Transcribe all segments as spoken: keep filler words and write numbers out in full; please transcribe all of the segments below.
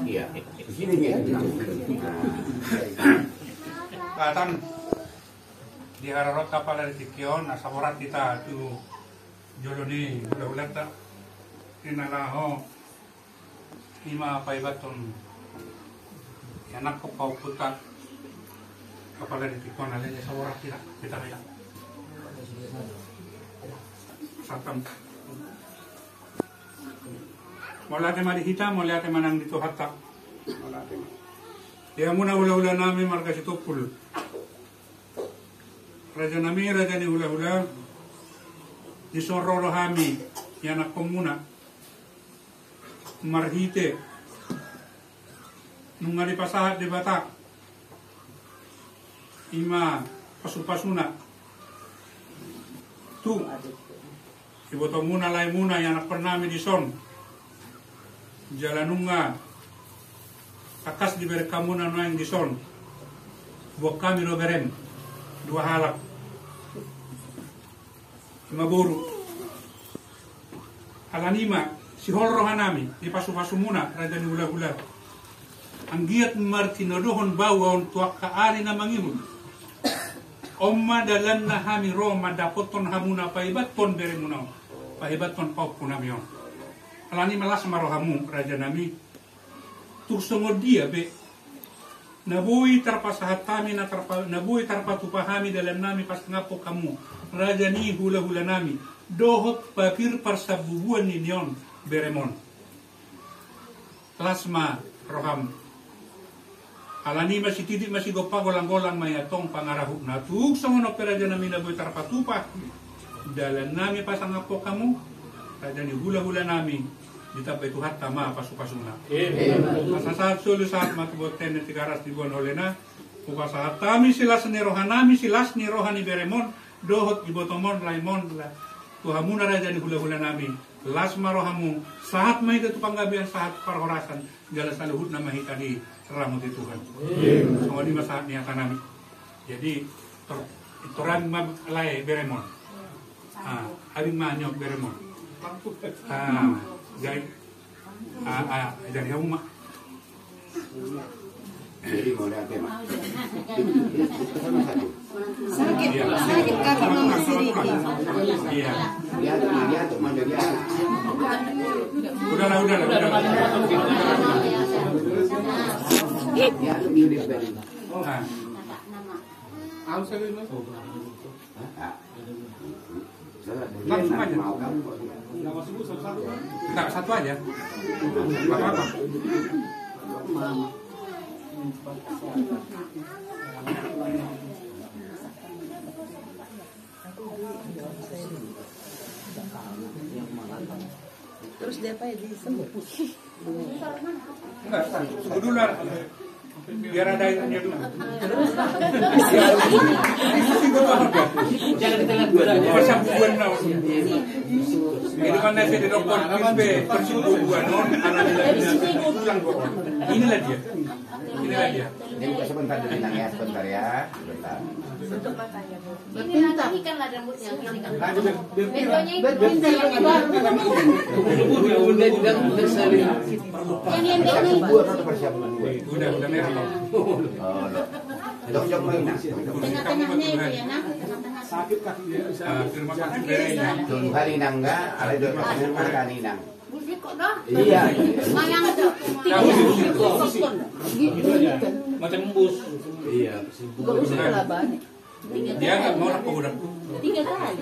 Iya. Di sini dia. Nah. Katan di hararonta pala di tingki on, asa borat hita tu jolo ni hulahulanta. Di na laho ima paibaton ianakhon pahompunta. Apala di tingki on, alai asa borat hita, hita hita. Satam. Mauliate ma di hita, mauliate ma nang di Tuhanta. Mauliate ma. Di hamuna hulahula nami marga Sitompul. Raja nami, raja ni hulahula, dison ro do hami ianakhonmuna. Marhite nunga dipasahat Debata ima pasupasuna tu ibotomuna, laemuna, ianakhon nami dison. Jala nunga tangkas dibereng hamuna nuaeng dison. Boan hami do berem dua halak. Ima boru. Alani ma sihol roha nami di pasupasumuna, raja ni hulahula. Anggiat martinodohon baoa on tu angka ari na mangihut. On ma dalanna hami ro mandapothon hamuna paibathon beremuna on, paibathon pahompu nami on. Alani ma las ma rohamu, raja nami. Tung songon dia pe na boi tarpasahat hami, na tarpa-, na boi tarpatupa hami dalan nami pasangaphon hamu, raja ni hulahula nami, dohot pir parsambubuan ni on berem on. Las ma roham. Alani ma sititik ma sigompa, golanggolang ma ia tong pangarahutna. Tung songon on pe, raja nami, na boi tarpatupa dalan nami pasangaphon hamu, raja ni hulahula nami, ditambai Tuhanta ma pasupasuna. Amen. Asa sahat solu, sahat ma tu bontean ni Tigaras, diboan holena. Hupasahat hami silas ni roha nami, silas ni roha ni berem on, dohot ibotom on, laem on, la-, tu hamuna, raja ni hulahula nami. Las ma rohamu, sahat ma hita tu panggabean, sahat parhorasan, jala saluhutna ma hita diramoti Tuhan. Songon i ma sahat ni hata nami. Jadi, tor-, torang ma lae berem on. Ah, abing ma nyo berem on. Ah, jadi, ah, ah, jadi hamu ma. Jadi mau lihat tema. Sakit, sakit kaki mama sedikit. Iya. Lihat, lihat, mana dia? Udahlah, udahlah, udahlah. Lihat, ini dia. Ah. Langsung aja. Enggak, satu aja. Enggak apa-apa. Terus dia apa ya, disembuh? Enggak, tunggu dulu lah. Biar ada airnya dulu. Jangan kita lihat dulu. Persambubuan, no. Ini kan nasi di dokter, persambubuan, no. Anak-anak pulang kok. Inilah dia. Inilah dia. Ini sebentar dulu, Nang, ya, sebentar, ya. Sebentar. Ini nanti ikan lah rambutnya, ini kan. Bedonya itu. Yang, yang, yang. Udah, udah merah, Bang. Tengah-tengahnya itu ya, Nang. Tengah-tengah. Sakit kaki dia. Dua hari, Nang, enggak? Ada dua hari, Nang. Iya. Mayang itu. Macam embus. Iya. Dia nggak mau, aku udah. Tiga kali.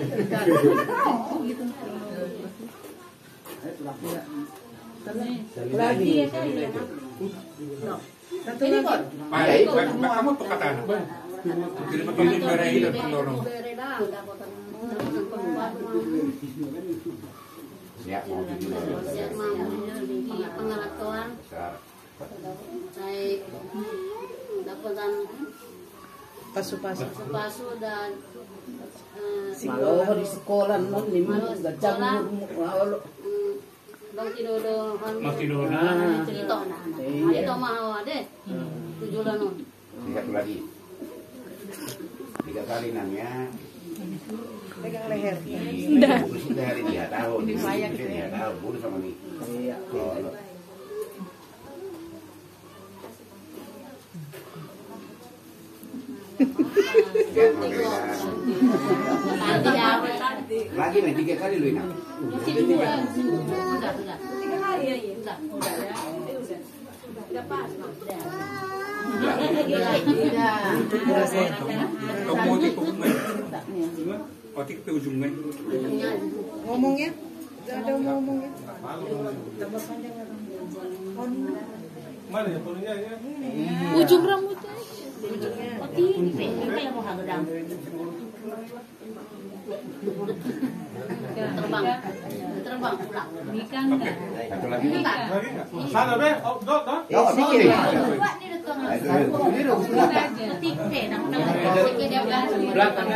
Lagi. Iya, kan, iya, kan. Ini kok. Baik, baik, baik, kamu tuh kata anak. Jadi, betul, ini barang ini, betul, orang. Ya, mau jujur. Siap, mau jujur di pengalat Tuhan. Sai dapotan pasu-pasu. Pasu-pasu dan, eh, malo di sekolah, non, ni malo di sekolah. Malo. Hmm, bang tido do, bang tido do. Nah, itu, nah, nah. Iya. Itu mah awal deh. Hmm. Tujuh lah, non. Ini satu lagi. Tiga kali, Nang, ya. Pegang leher. Nda. Kursi leher ini ya, tahu. Ini saya gitu ya. Tahu, bulu sama nih. Iya. Oh. Lagi main tiga kali lu ini. Udah, udah. Tiga kali ya, iya. Udah, udah ya. Udah pas, Mas. Udah. Udah. Udah. Udah. Udah. Otik pe ujungnya. Ngomongnya? Ada ngomongnya? Mana ya, ujung rambutnya. Ujungnya. Otik pe. Terbang. Terbang pulang. Ikan. Satu lagi. Ikan. Sana be, oh, dot, dot. Ya, otik. Belakang.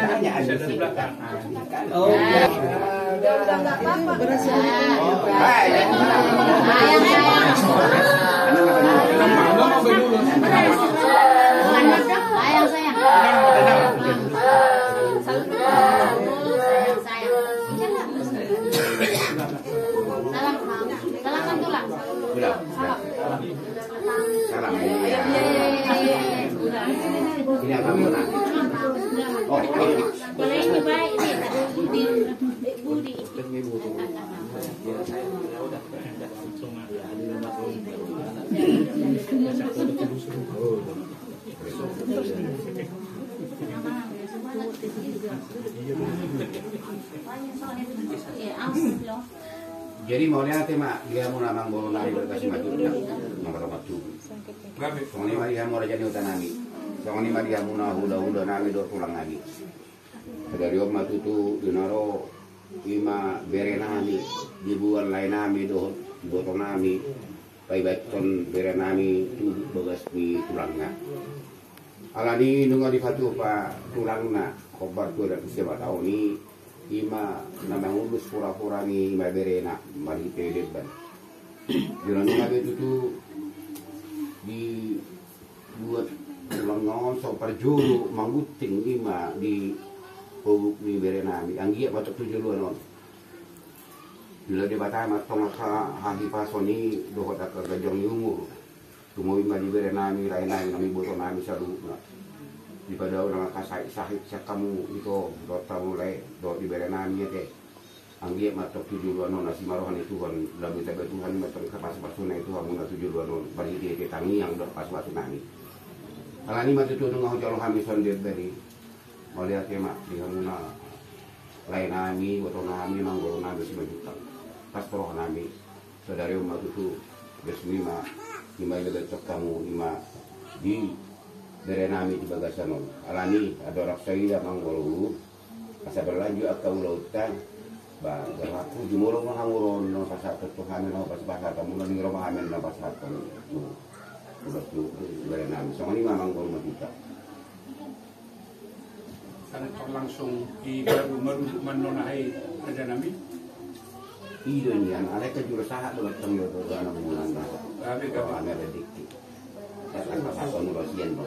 Salam, salam, tulang. Udah, udah. Salam. Ini apa, Mona? Oh, oh. Jadi mauliate ma di hamu na amangboru nami, berkasi ma tutu na mangkaromat tubu. Songon i ma di hamu raja ni huta nami. Songon i ma di hamu na hulahula nami dohot tulang nami. Sadari on ma tutu di na ro i ma bere nami, diboan lae nami dohot iboto nami. Paibathon bere nami tu bagas ni tulangna. Alani nunga dipatupa tulangna, hombar tu adat ni Sabataon i, i ma na mangulus hurahura ni i ma berena, marhite demban. Jala nunga be tutu dibuat tulangna on so parjolo manggunting i ma di hobuk ni bere nami, anggiat ma tong tu joloan on. Jala Debata ma tong angka hahipason i dohot angka ganjang ni umur. Tumobi ma di bere nami, lae nami, nang iboto nami saluhutna. Dipadao nang angka sahit-sahit sian hamu ito, dohot hamu lae, dohot di bere nami ate. Anggiat ma tong tu joloan on, asi ma roha ni Tuhan, labe tabe Tuhan i ma tong angka pasupasuna i tu hamu na tu joloan on, marhitehite tangiang dohot pasupasu nami. Alani ma tutu nunga hujalo hami songon dia bari. Mauliate ma di hamu na lae nami, iboto nami, amangboru nami Simanjuntak. Pas tu roha nami, sadari on ma tutu, bersemi ma, i ma i na baen hamu, i ma di bere nami di bagasan on. Alani, andorang saida amangboru, asa berlanjut angka ulaonta, ba, berlaku jumolo ma hamu ro, na pasahat tu hami, na pasahat hamu, na ningiro ma hami, na pasahat hamu. Ulas tu bere nami, songon i ma amangboru Simanjuntak. Kan tong langsung i baru maruduk mannona hai raja nami. I do nian, alai kan jolo sahat do mantong do tu anak mulana. Gabe, gabe. Ame rediki. Pas pas on ulos ian do.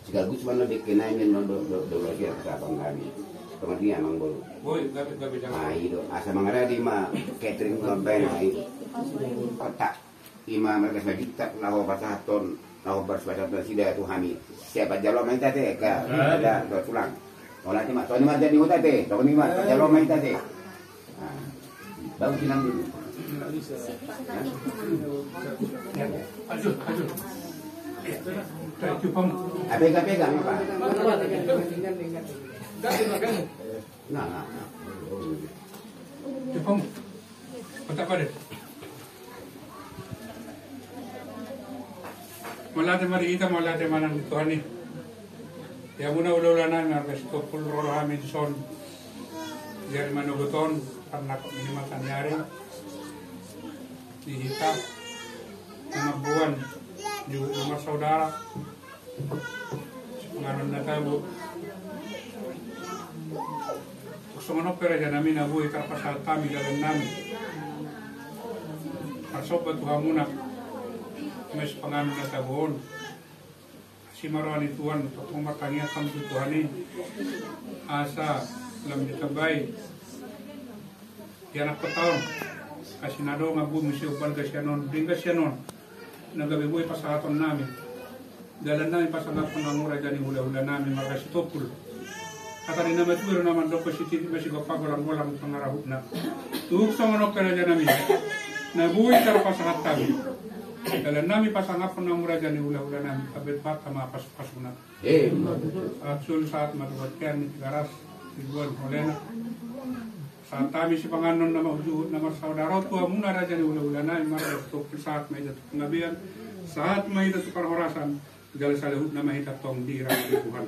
Sekaligus mana diki nai nian do, do, do ulos ian pas on kami. Kemudian amangboru. Boi, gabe, gabe, gabe. Ah, i do. Asa mangaradi ma catering ma baen ai. Kotak. I ma marga Simanjuntak laho pasahathon, laho pasahathon nasida tu hami. Siap jalo ma hita te, ka. Ada, do tulang. Ola te ma, toni ma jadi huta te, toni ma, jalo ma hita te. Ah. Bagus sinang dulu. Hah? Pegang, pegang, apa? Nah, nah, nah. Cupang. Mantap, Pak, deh. Mauliate ma di hita, mauliate ma nang di Tuhan i. Di hamuna hulahula nami, marga Sitompul, ro hami dison. Di ari manogot on, parnangkok ni mata ni ari. Di hita, na mamboan, di na marsaudara. Panganon na tabo. Tung songon on pe raja nami na boi tarpasahat hami dalan nami. Marsomba tu hamuna. Mes panganon na tabo on. Asi ma roha ni Tuhan, tongtong martangiang hamu tu Tuhan i. Asa Lam ditambai di anak kota on, asi na dong abu misi balga sianon, dengga sianon, na gabe boi pasahaton nami. Dalan nami pasangaphon hamu raja ni hulahula nami marga Sitompul. Hata ni na matua do na mandok sititi masi gompa golang-golang pangarahutna. Tuk songon on pe raja nami, na boi tarpasahat hami. Dalan nami pasangaphon hamu raja ni hulahula nami, abet bata ma pasu-pasuna. Sahat solu sahat ma tu bontean ni Tigaras, Sibuan, Holena. Sahat hami sipanganon na marjuhut na marsaudara tu hamuna raja ni hulahula nami marga Sitompul, sahat ma hita tu panggabean, sahat ma hita tu parhorasan. Jala saluhutna ma hita tong dirahmati Tuhan.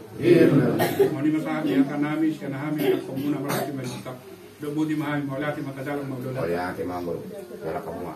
Songon i ma sahat ni hata nami sian hami, angka hamuna marhata ma hita. Dok boti ma hami, mauliate ma tajalang ma ulaon. Mauliate ma amor. Jala kamu ma.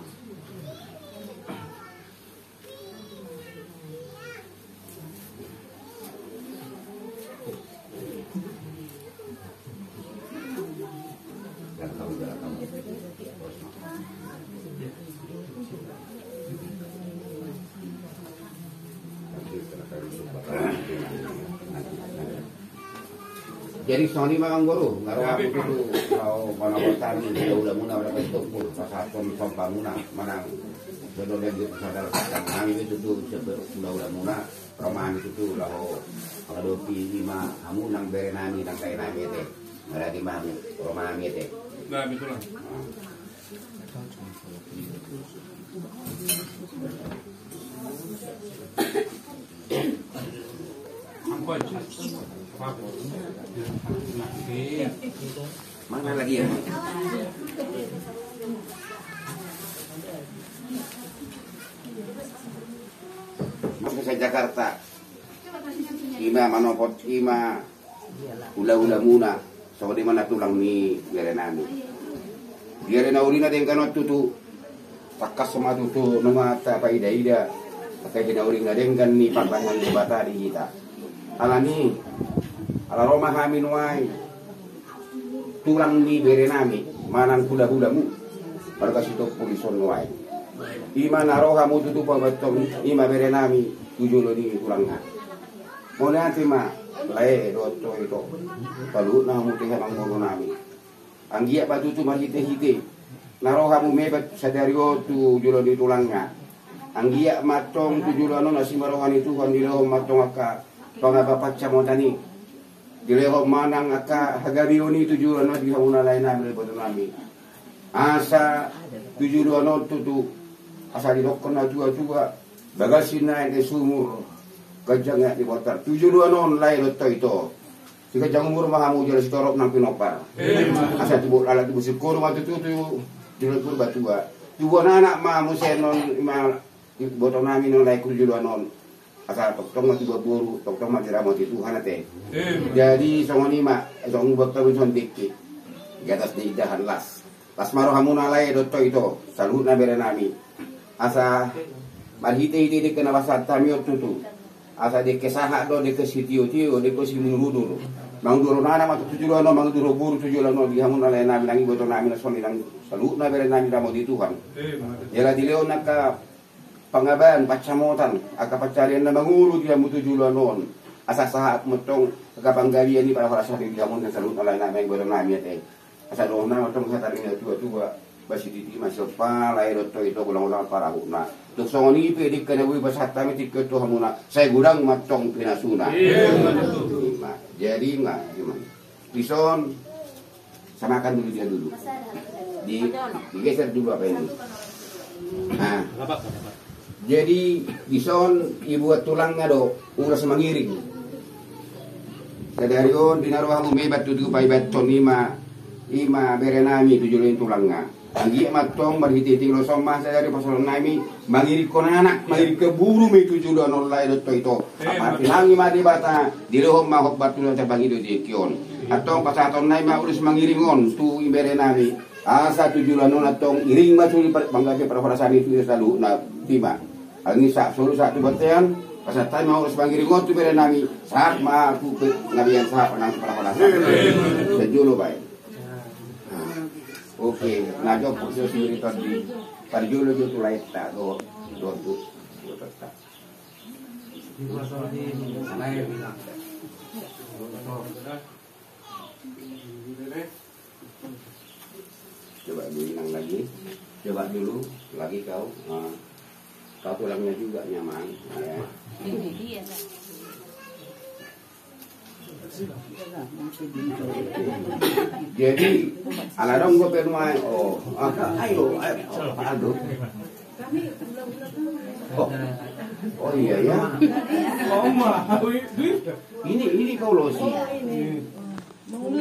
Jadi songon i ma amang boru, nga ro ahu tutu, laho manopothon hulahula muna, ora pastompul pasahathon somba muna manang. Songon dia gitu sadar nami be tutu, hulahula muna. Ro ma hami tutu laho mangadopi ima hamu nang bere nami nang dae nami ate. Maradi ma hami, ro ma hami ate. Nah, betul lah. Mana lagi ya? Masuk ke Jakarta. Ima manopot ima hulahula muna, songon i ma na tulang ni bere nami. Di ari na uli na denggan on tutu, tangkas ma tutu nunga tapaida-ida angka hinahuring na denggan ni pardenggan ni Debata di hita. Alani, ala ro ma hami nuaeng tulang ni bere nami manang hulahula mu marga Sitompul dison nuaeng. Ima na ro hamu tutu paboathon ima bere nami tu jolo ni tulangna. Mauliate ma lae dohot ito, saluhutna hamu tu amang boru nami. Anggiat ma tutu marhite-hite na ro hamu mebat sadari on tu jolo ni tulangna. Anggiat ma tong tu joloan on asi ma roha ni Tuhan, dilehon ma tong angka pangaba pansamotan i. Dilehon ma nang angka hagabeon i tu joloan on di hamuna lae nami, iboto nami. Asa tu joloan on tutu, asa didokkon na tua-tua, bagas ni aek ni sumur, ganjang aek ni bontar. Tu joloan on lae dohot ito, siganjang umur ma hamu jala sitorop nang pinompar. Asa tubu lalat tubu singkoru ma tutu tu joloan Purbatua. Tubuan anak ma hamu sian on ima iboto nami na lae tu joloan on. Asa tongtong ma tubuan boru, tongtong ma diramoti Tuhan ate. Jadi songon i ma, songon i ma tutu songon dengke di atas ni indahan las. Las ma rohamuna lae dohot ito, saluhutna bere nami. Asa marhite-hite dengke na pasahat hami on tutu, asa dengke sahat do, dengke sitio-tio, dengke simudur-udur. Mangudur anak ma tutu tu joloan on, mangudur boru tu joloan on di hamuna lae nami nang iboto nami na songon i nang saluhutna bere nami ramoti Tuhan. Jala dilehon angka pangabaan, pansamotan, angka pansarian na mangolu di hamu tu joloan on. Asa sahat ma tong angka panggabean i, parhorasan i di hamu na saluhutna lae nami, iboto nami ate. Asa dohonon ma tong hata ni na tua-tua, ba sititi ma siompa lae dohot ito, golang-golang pangarahutna. Tung songon i pe dengke na boi pasahat hami tingki on tu hamuna, sai godang ma tong pinasuna. Jadi nga, ima. Dison, samakan dulu dia dulu. Di, digeser dulu apa ini. Nah. Jadi dison dibuat tulangna do ulos mangiring. Sadari on di na ro hamu mebat tutu paibathon ima, ima bere nami tu jolo ni tulangna. Anggiat ma tong marhite-hite ulos on ma sadari pasahaton nami, mangiringkon anak, mangiringkon boru ma i tu joloan on lae dohot ito. Martinangi ma Debata, dilehon ma hombar tu na tapangido di tingki on. Antong pasahaton nami ma ulos mangiring on tu ibere nami. Asa tu joloan on antong iring ma suli panggabean parhorasan i tu saluhutna, ima. Anggiat sahat solu sahat tu bontean, pasahat ma ulos mangiring on tu bere nami, sahat ma tu panggabean, sahat ma nang tu parhorasan. Sai jolo baen. Oke, na jop jo sendiri tadi. Parjolo jo tu lae ta, do, do tu, do ta. Coba dulu, Inang, lagi. Coba dulu lagi kau. Ah, kau tulangnya juga, Amang, ya. Ini dia, Kak. Jadi, ala dong gue penuai. Oh, ah, ayo, ayo, oh, aduh. Oh, oh, iya, ya. Ini, ini kau losi.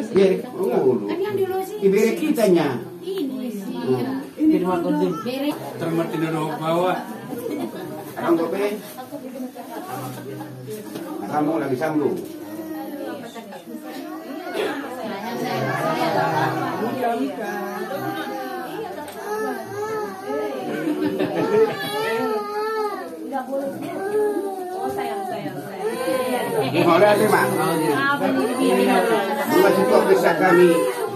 Bere, mangolu. Kan yang di losi. Ibere kitanya. Ini. Hmm. Ini dulu. Bere. Terima kasih, Dok. Bawa. Sekarang gue pe. Nah, kamu lagi sambung. Mauliate ma. Mauliate tu, bisa kami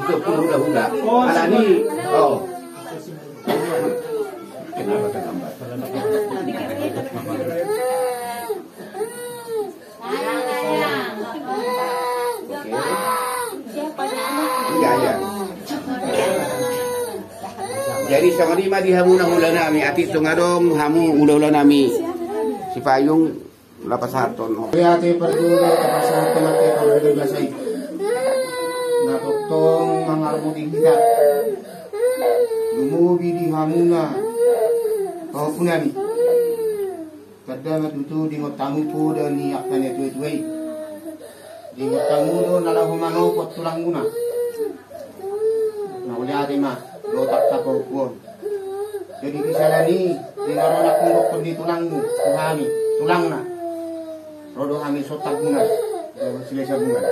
untuk huda-huda. Alani, oh. Kenapa terlambat? Oke. Iya, iya. Jadi songon i ma di hamu na hula nami, atik tung adong hamu hula-hula nami. Sipayung, lapasahaton. Mauliate parjolo, lapasahaton ate parjolo basai. Na tongtong mangarmoti hita. Lumobi di hamuna pahompu nami. Tanda ma tutu di ingot hamu poda ni angka na tua-tua i. Di ingot hamu do na laho manopot tulangmuna. Mauliate ma, dohot angka pahompu on. Jadi di siala ni i, di na ro nangkok ni tulangmu tu hami, tulangna. Ro do hami songon tabungan, dohot silesabungan.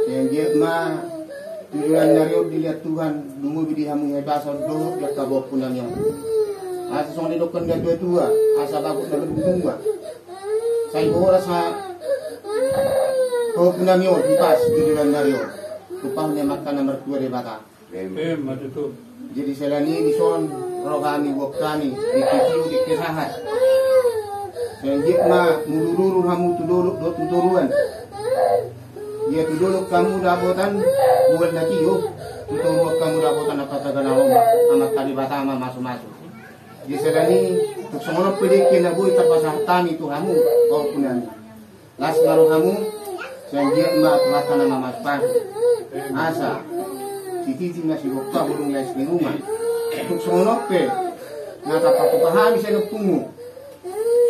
Sai anggiat ma tu joloan ni ari on dilehon Tuhan, lumobi di hamu hahipason dohot di angka pahompu nami on. Asa songon didok ni na tua-tua, asa bagot na berbuah. Sai horas ma pahompu nami on hipas tu joloan ni ari on. Tumpahon ni Amanta na martua Debata. Emma tutu. Jadi siala ni i, dison ro hami, boan hami, dengke tio, dengke sahat. Sai anggiat ma mulurulur hamu tu dolok dohot tu toruan. Ia tu dolok hamu dapotan bulan na tio, tu toruan hamu dapotan angka taga na lomak, Amanta Debata ma mamasumasu. Jadi siala ni i, tung songon on pe dengke na boi tarpasahat hami tu hamu, pahompu nami. Las ma rohamu, sai anggiat ma Tuhanta na mamasumasu. Asa sititi ma siboan, bulung lais ni ruma. Tung songon on pe na tarpatupa hami sian ompungmu,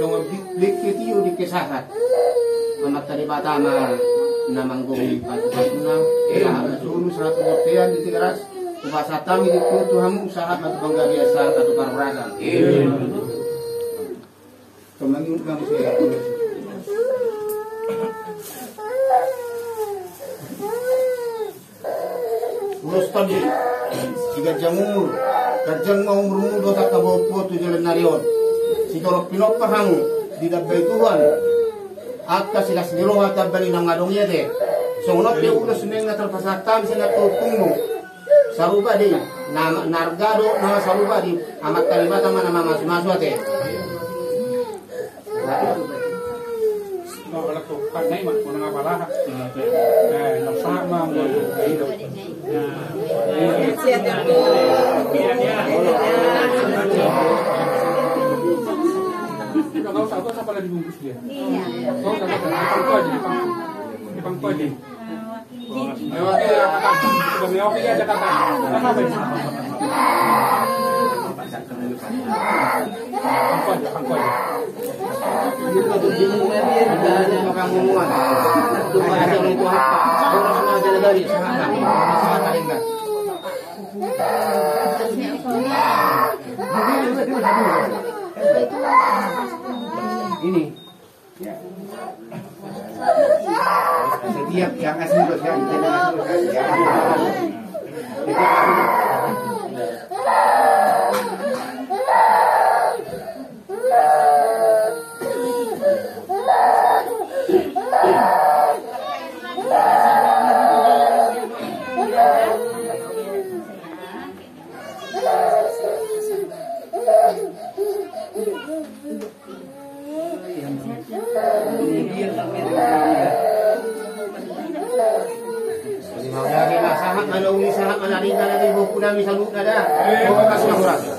songon di-, dengke tio, dengke sahat. Amanta Debata ma na manggohi patupatuna, sahat ma tu ngolu, sahat tu bontean di Tigaras. Hupasahat hami dengke on tu hamu, sahat ma tu panggabean, sahat ma tu parhorasan. Amin. Ulos tadi, siganjang umur, ganjang ma umurmu dohot angka pahompu tu joloan ni ari on. Sitorop pinompar hamu, didambai Tuhan angka silas ni roha tamba ni naung adong i ate. Songon on pe ulos na naeng tarpasahat hami sian angka ompungmu. Sarupa do i, na, na arga do na sarupa di Amanta Debata ma na mamasumasu ate. Udah, nggak usah, nggak usah pada dibungkus dia. Iya. Nggak usah, nggak usah. Di pangku aja, di pangku. Di pangku aja. Ini. Ya. Setiap yang asli bos, ya, kita asli bos, ya. Saluhutna da. Horas ma, horas.